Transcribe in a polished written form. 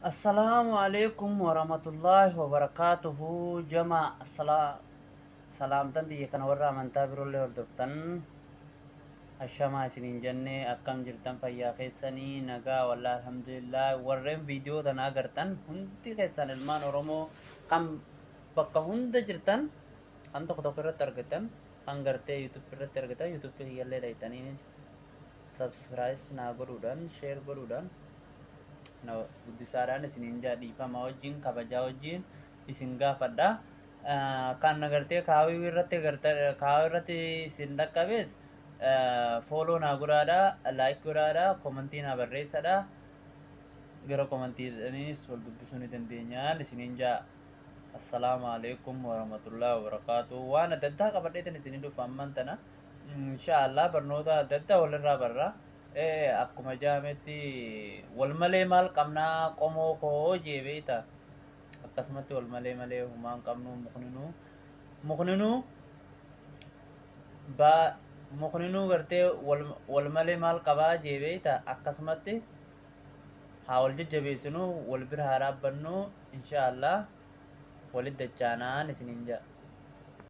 Assalaamu alaikum warahmatullaahi wabarakaatuhu. Jama salaamtan tiyya kana warra amantaa biroollee hordoftan, ashamaa isiniin jenne. Akkam jirtan? Fayyaa keessanii? Nagaa? Wallaahi alhamdulillah. Warreen viidiyoo tana agartan hundi keessan, ilmaan Oromoo kan bakka hunda jirtan, kan tokko tokko irratti argatan, kan gartee YouTube irratti argatan, YouTube kiyyallee dhayxanii subscribe naa godhuudhaan, share godhuudhaan na guddisaadhaan isiniin jaa. Dhiifama wajjin, kabajaa wajjin isin gaafadha. Kan agartee kaawii irratti kaawii irratti isin dhaqqabees follow naa godhaadha, like godhaadha, commentii naa barreessadha. Gara commentiidhaniis wal dubbisuu ni dandeenyaan isiniin jaa. Assalaamu alaikum warahmatullahi wabarakaatu. Waan adda addaa qabadheetin isinii dhufa amman tana. Insha Allah barnoota adda addaa walirraa barra. Akkuma jaametti wal malee maal qabnaa qomoo koo jee beeyta. Akkasumatti wal malee malee humaan qabnu. Mukninuu ba mukninuu gartee wal malee maal qabaa jee beeyta. Akkasumatti haa wal jajjabeessinu, wal bira haa dhaabbannu. Insha Allah walitti dachaanaan isiniin jaa.